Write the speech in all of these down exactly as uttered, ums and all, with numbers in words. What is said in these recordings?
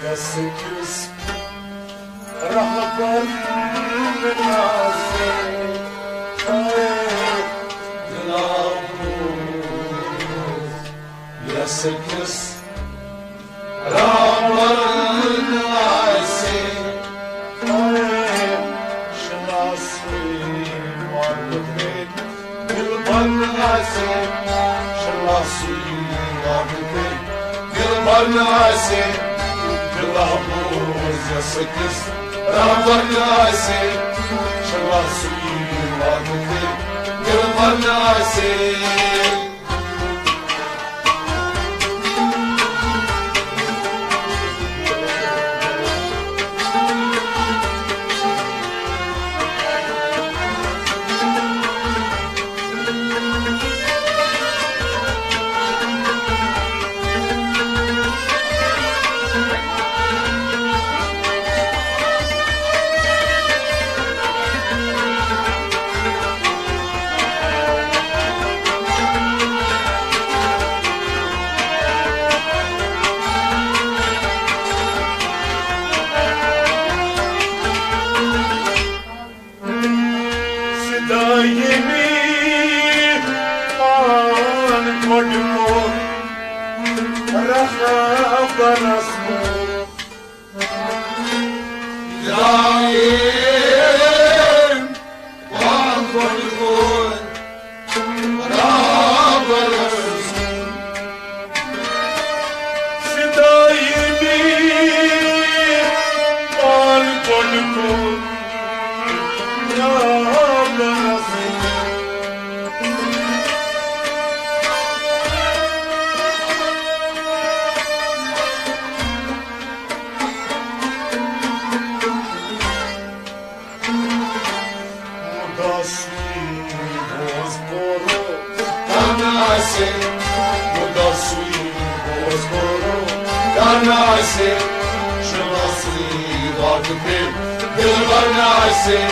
یس أکِس رہبر ناصر، یس أکِس رہبر ناصر، شناسی واقفے دلبر ناصر، شناسی واقفے دلبر ناصر، دل افروز یس أکِس رہبر ناصر، شناسی واقفے دلبر ناصر۔ فدایمی پان گۄڈٕ کوٚر رہبرس منٛز۔ فدایمی پان گۄڈٕ کوٚر رہبرس منٛز۔ فدایمی پان گۄڈٕ کوٚر رہبرس منٛز۔ مدثر گوٚژھ پوٚرُن کرنہٕ آسہِ، مدثر گوٚژھ پوٚرُن کرنہٕ آسہِ، شناسی واقفے دلبر ناصر،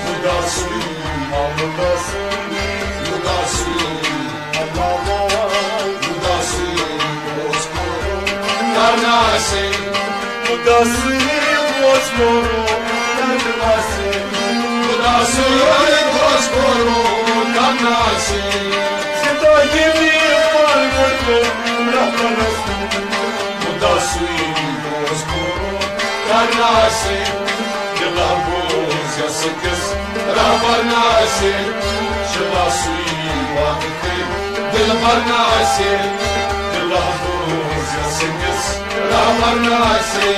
مدثر، مدثر، مدثر، مدثر گوٚژھ پوٚرُن کرنہٕ آسہِ۔ مدثر گوٚژھ پوٚرُن کرنہٕ آسہِ۔ مدثر گوٚژھ پوٚرُن کرنہٕ آسہِ۔ فدایمی پان گۄڈٕ کوٚر رہبرس منٛز۔ مدثر گوٚژھ پوٚرُن کرنہٕ آسہِ۔ دل افروز یس أکِس رہبر ناصر، شناسی واقفے دلبر ناصر، دل افروز یس أکِس رہبر ناصر۔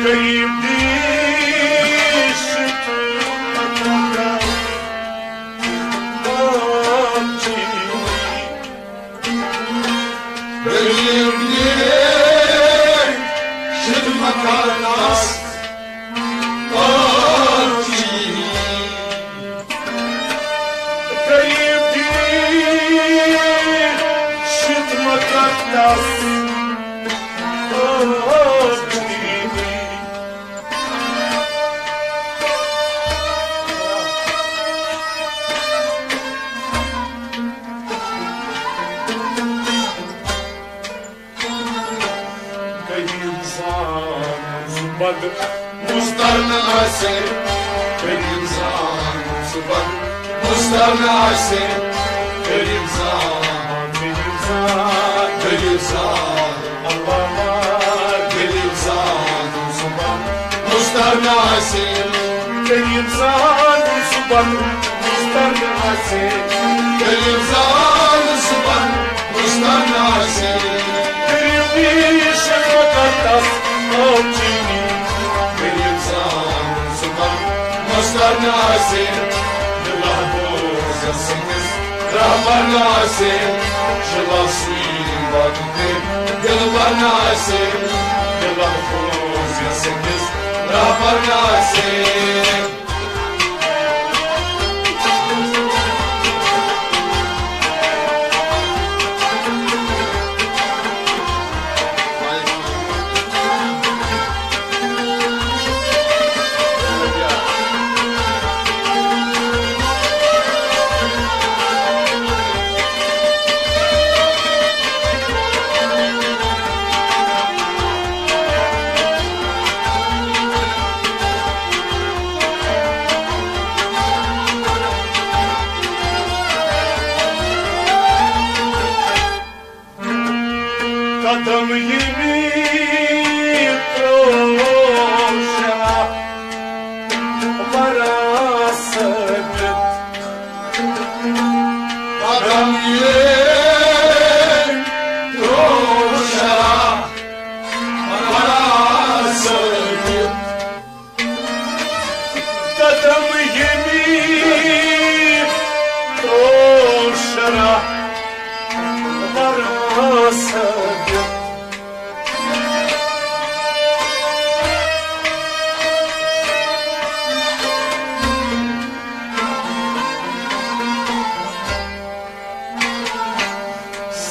غریب دیش غریب دیش مکانس غریب دیش مکانس غریب زان سُہ بد مُستر نہٕ آسہِ، غریب زان سُہ بد مُستر نہٕ آسہِ، غریب زان، غریب زان، غریب زان، اللہ غریب زان سُہ بد مُستر نہٕ آسہِ، غریب زان سُہ بد مُستر نہٕ آسہِ، غریب زان سُہ بد مُستر نہٕ آسہِ، غریبی شفقتس آو چینی، غریب رہبر نہ آسہِ، دلہ بوزس أکِس رہبر نہ آسہِ، شِلاسٕے وقتہٕ دلبر نہ آسہِ، دلہ بوزس أکِس رہبر نہ آسہِ۔ قدم ییٚمہِ ترٛوو شاہ ورا ثٲبت۔ قدم ییٚمہِ ترٛوو شاہ ورا ثٲبت۔ قدم ییٚمہِ ترٛوو شرح ورا ثٲبت۔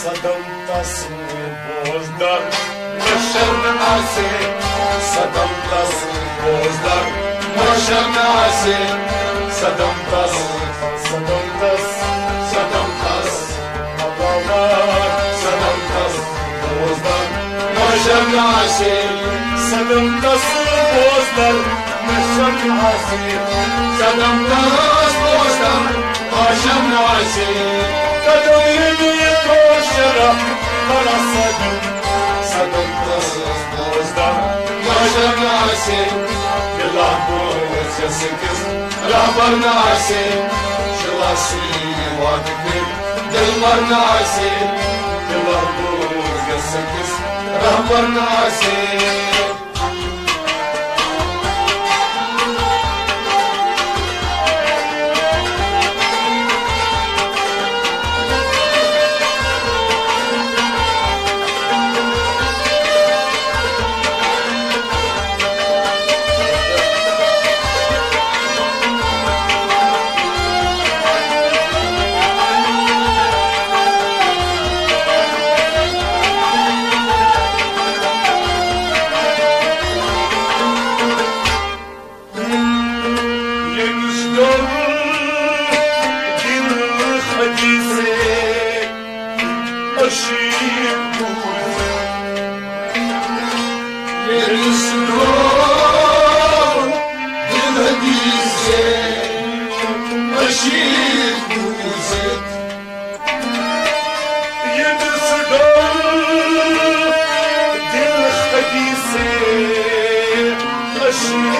صدم تس بوزدار محشر نہ آسہِ، صدم تس بوزدار محشر نہ آسہِ، صدم تس، صدم تس، صدم تس، صدم تس بوزدار محشر نہ آسہِ، صدم تس بوزدار محشر نہ آسہِ، صدم تس بوزدار محشر نہ آسہِ۔ قدم ییٚمہِ ترٛوو شرح ورا ثٲبت۔ صدم تس بوزدار محشر نہ آسہِ، دلہ بوزس أکِس رہبر نہ آسہِ، شِلاسٕے وقتہٕ دلبر نہ آسہِ، دلہ بوزس أکِس رہبر نہ آسہِ۔ ییٚمِس ڈوٚل دِل حدیثے عشیٖق بوٗزِتھ۔ ییٚمِس ڈوٚل دِل حدیثے عشیٖق بوٗزِتھ۔ ییٚمِس ڈوٚل دِل حدیثے عشیٖق۔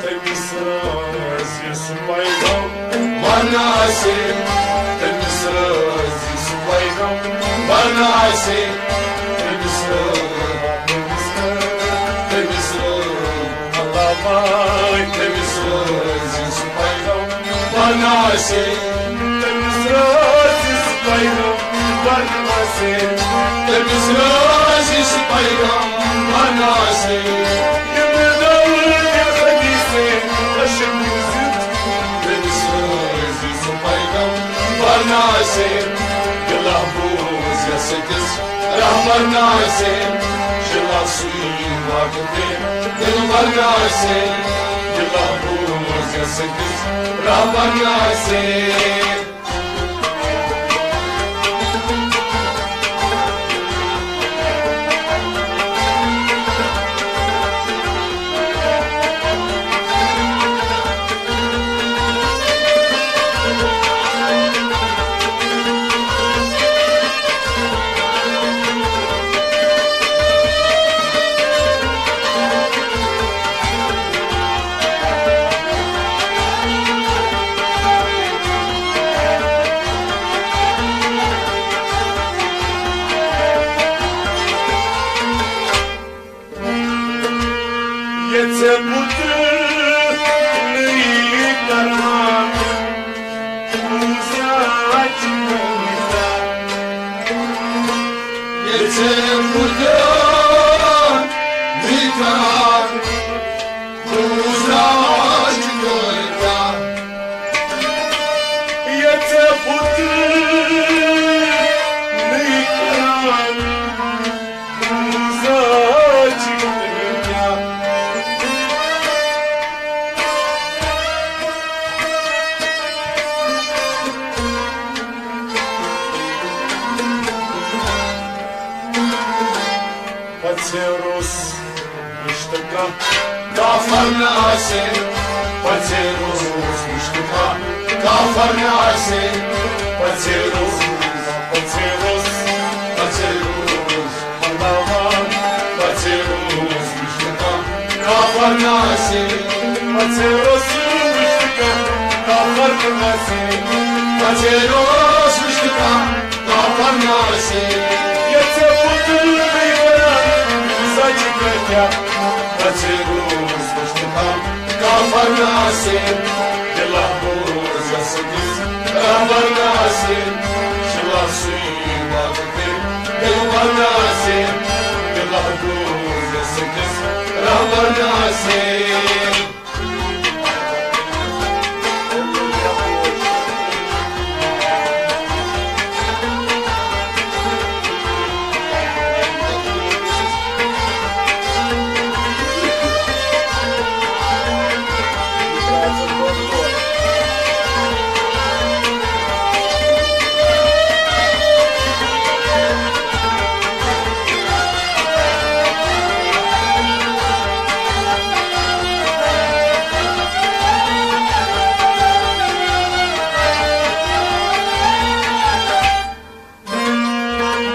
تٔمِس رٲزۍ سُہ پیغام ونہٕ آسہِ، تٔمِس رٲزۍ سُہ پیغام ونہٕ آسہِ، تٔمِس رٲزۍ، تٔمِس رٲزۍ، تٔمِس رٲزۍ، اللہ پاک، تٔمِس رٲزۍ سُہ پیغام ونہٕ آسہِ، تٔمِس رٲزۍ سُہ پیغام ونہٕ آسہِ، تٔمِس رٲزۍ سُہ پیغام ونہٕ آسہِ۔ ییٚمِس ڈوٚل دِل حدیثے عشیٖق بوٗزِتھ، تٔمِس رٲزۍ سُہ پیغام ونہٕ آسہِ۔ دلہ بوز یس أکِس رہبر نہ آسہِ، شِلاسٕے وقتہٕ دلبر نہ آسہِ۔ دلہ بوز یس أکِس رہبر نہ آسہِ۔ پُترٕے کران پوٗزا چھِ کٲنٛسہِ۔ ییٚلہِ ژےٚ پُترٕے کران پوٗزا چھِ کٲنٛسہِ۔ ییٚلہِ ژےٚ پُترٕے کران پوٗزا چھِ کٲنٛسہِ۔ پژھیروس وٕچھتہٕ کانٛہہ کافر نہٕ آسہِ۔ پژھیروس وٕچھتہٕ کانٛہہ کافر نہٕ آسہِ۔ پژھیروس، پژھیروس، پژھیروس، اللہ، پژھیروس وٕچھتہٕ کانٛہہ کافر نہٕ آسہِ۔ پژھیروس وٕچھتہٕ کانٛہہ کافر نہٕ آسہِ۔ پژھیروس وٕچھتہٕ کانٛہہ کافر نہٕ آسہِ۔ ییٚلہِ ژےٚ پُترٕے کران پوٗزا چھِ کٲنٛسہِ۔ پژھیروس وٕچھتہٕ کانٛہہ کافر نہٕ آسہِ۔ دِلا بوز یَس أکِس رہبر نہٕ آسہِ۔ شِلا سُے وَتھ تہِ دِلبر نہٕ آسہِ۔ دِلا بوز یَس أکِس رہبر نہٕ آسہِ۔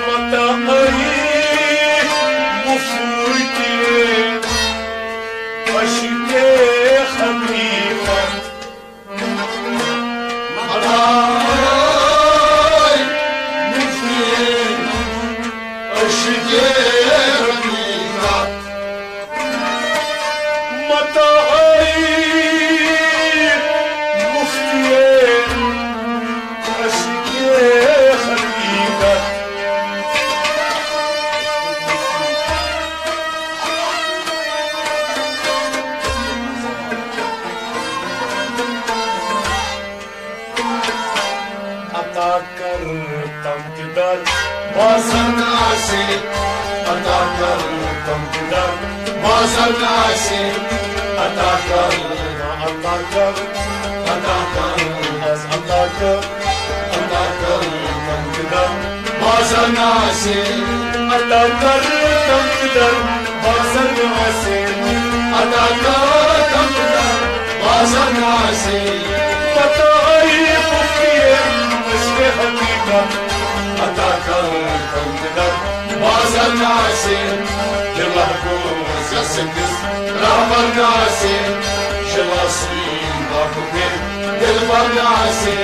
متاعی مفتی عشق حقیقت۔ متاعی مفتی عشق حقیقت۔ متاعی مفتی عشق حقیقت۔ عطا کر تم دیدار بازر نہٕ آسہِ۔ عطا کر تم دیدار بازر نہٕ آسہِ۔ عطا کر، عطا کر، عطا کر، عطا کر، عطا کر تم دیدار بازر نہٕ آسہِ۔ عطا کر تم دیدار بازر نہٕ آسہِ۔ عطا کر تم دیدار بازر نہٕ آسہِ۔ پتہ آیی مفتی عشق حقیقت۔ عطا کر تم دیدار بازر نہٕ آسہِ۔ دِلا بوز یَس أکِس رہبر نہٕ آسہِ۔ شِلا سُے وَتھ تہِ دِلبر نہٕ آسہِ۔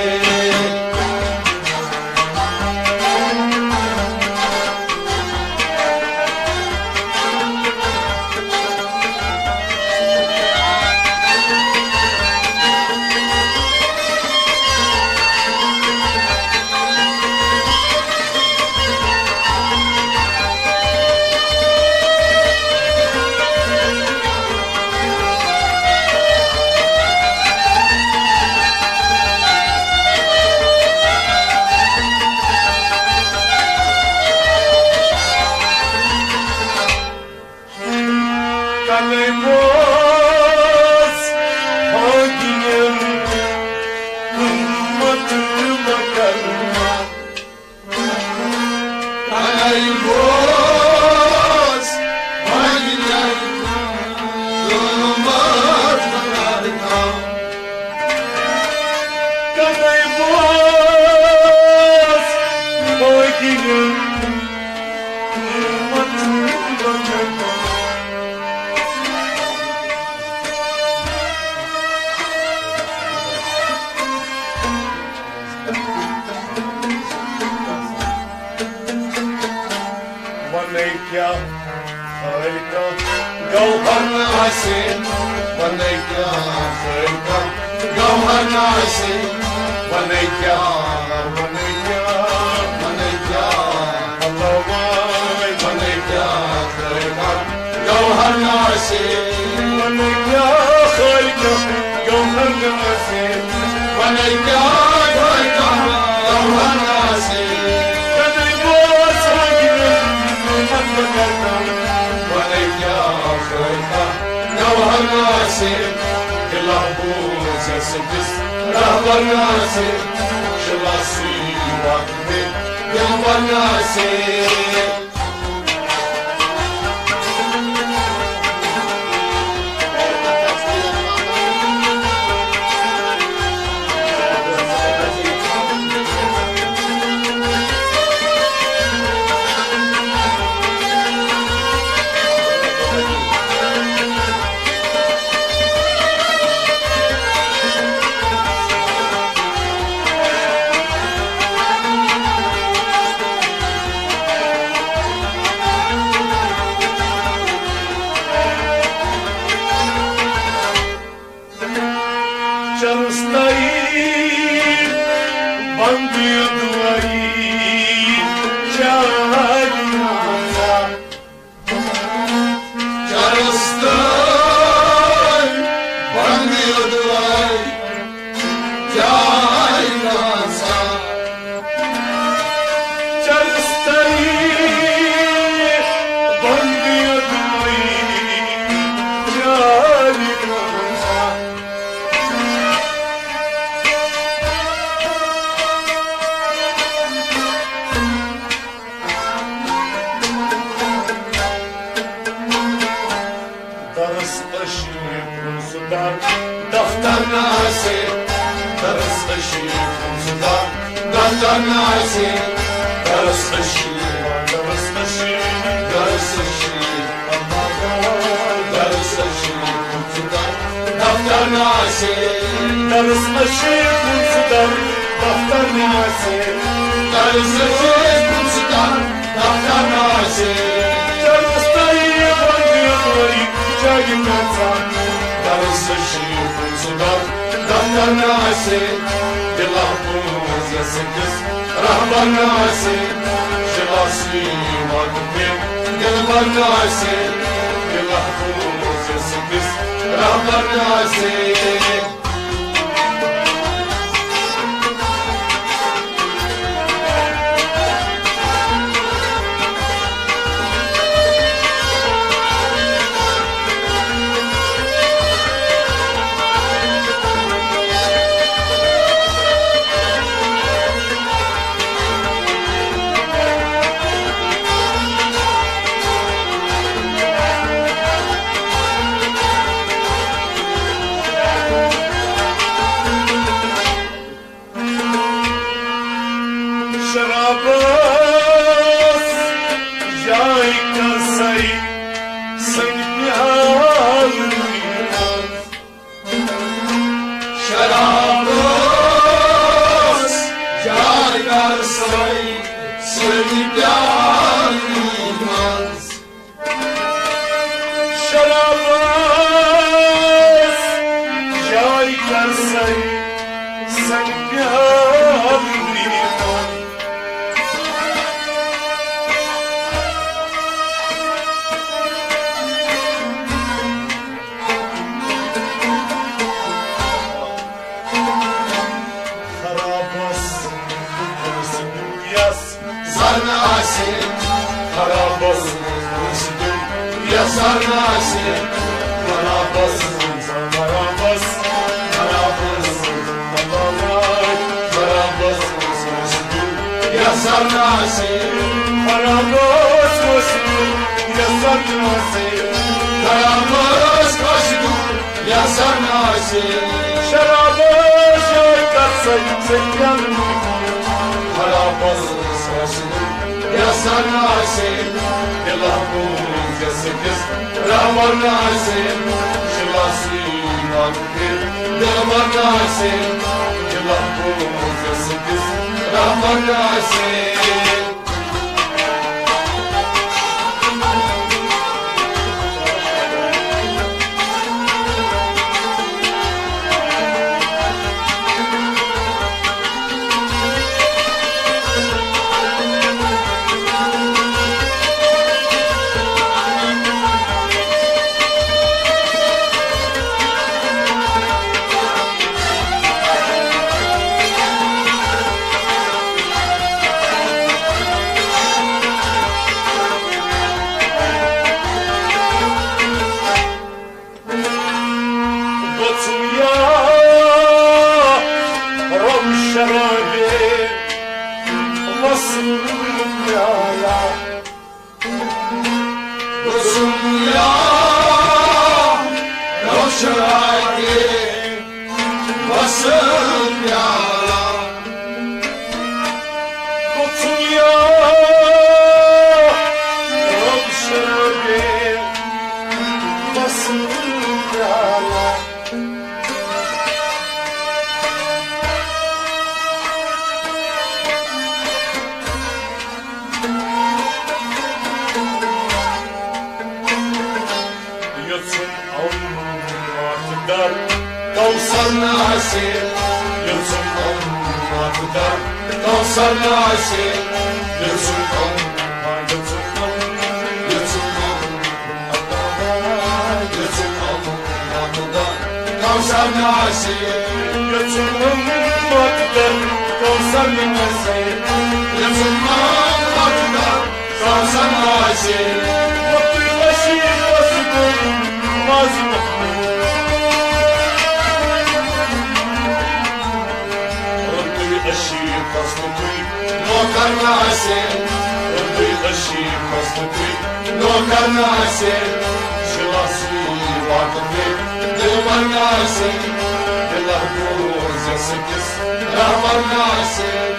کنے بوز بھاگین قۭمت مکرمہ۔ کنے بوز بھاگین قۭمت مکرمہ۔ کنے بوز بھاگین وَنے کیٛاہ خٲلقہ گوہر نہٕ آسہِ، وَنے کیٛاہ خٲلقہ۔ گوہر نہٕ آسہِ، وَنے کیٛاہ، وَنے کیٛاہ، وَنے کیٛاہ، اللہ وای، وَنے کیٛاہ خٲلقہ۔ گوہر نہٕ آسہِ، وَنے کیٛاہ خٲلقہ۔ گوہر نہٕ آسہِ، وَنے کیٛاہ خٲلقہ۔ گوہر نہٕ آسہِ، کَنے بوز وۄنۍ نعمت بہٕ کَرٕ کَم۔ وَنے کیٛاہ خٲلقہ۔ گوہر نہٕ آسہِ، الہ بوز یَس أکِس رہبر نہٕ آسہِ، شِلاسٕے واتہِ دِلبر نہٕ آسہِ۔ چرس تئی بند یدوئی چاری نازا۔ چرس تئی بند یدوئی چاری نازا۔ چرس تئی بند یدوئی چاری نازا۔ درس اشی پونسہٕ دار دفتر نہٕ آسہِ۔ درس اشی پونسہٕ دار دفتر نہٕ آسہِ۔ درس اشی، درس اشی، درس اشی، درس اشی پونسہٕ دار دفتر نہٕ آسہِ۔ درس اشی پونسہٕ دار دفتر نہٕ آسہِ۔ درس اشی پونسہٕ دار دفتر نہٕ آسہِ۔ چرس تئی بند یدوئی چاری نازا۔ درس اشی پونسہٕ دار دفتر نہٕ آسہِ۔ الہ بوز یَس أکِس رہبر نہٕ آسہِ۔ شِلاسٕے واتہِ دِلبر نہٕ آسہِ۔ الہ بوز یَس أکِس رہبر نہٕ آسہِ۔ شرابس جاے کر سَے سنگ پیالہٕ منٛز۔ شرابس جاے کر سَے سنگ پیالہٕ منٛز۔ شرابس جاے کر سَے سنگ پیالہٕ منٛز۔ خرابس کٲنٛسہِ دُنیاہس زر نہٕ آسہِ۔ خرابس کٲنٛسہِ دُنیاہس زر نہٕ آسہِ۔ خرابس، خرابس، خرابس، خرابس کٲنٛسہِ دُنیاہس زر نہٕ آسہِ۔ خرابس کٲنٛسہِ دُنیاہس زر نہٕ آسہِ۔ خرابس کٲنٛسہِ دُنیاہس زر نہٕ آسہِ۔ شرابس جاے کر سَے سنگ پیالہٕ منٛز۔ خرابس کٲنٛسہِ دُنیاہس زر نہٕ آسہِ۔ الہ بوز یَس أکِس رہبر نہٕ آسہِ۔ شِلاسٕے واتہِ دِلبر نہٕ آسہِ۔ الہ بوز یَس أکِس رہبر نہٕ آسہِ۔ یوٚژھُم امت در کوثر نہٕ آسہِ، یوٚژھُم امت در کوثر نہٕ آسہِ، یوٚژھُم امت، یوٚژھُم امت، یوٚژھُم امت، یوٚژھُم امت در کوثر نہٕ آسہِ، یوٚژھُم امت در کوثر نہٕ آسہِ، یوٚژھُم امت در کوثر نہٕ آسہِ۔ مۄکتُے ٲسی پس گوٚو ماز مۄکتُے۔ مۄکتُے ٲسی پس گوٚو نوکر نہٕ آسہِ، مۄکتُے ٲسی پس گوٚو نوکر نہٕ آسہِ۔ شِلاسی واتہٕ پے دِلبر نہٕ آسہِ، دِلہ بوز یس أکِس رہبر نہٕ آسہِ۔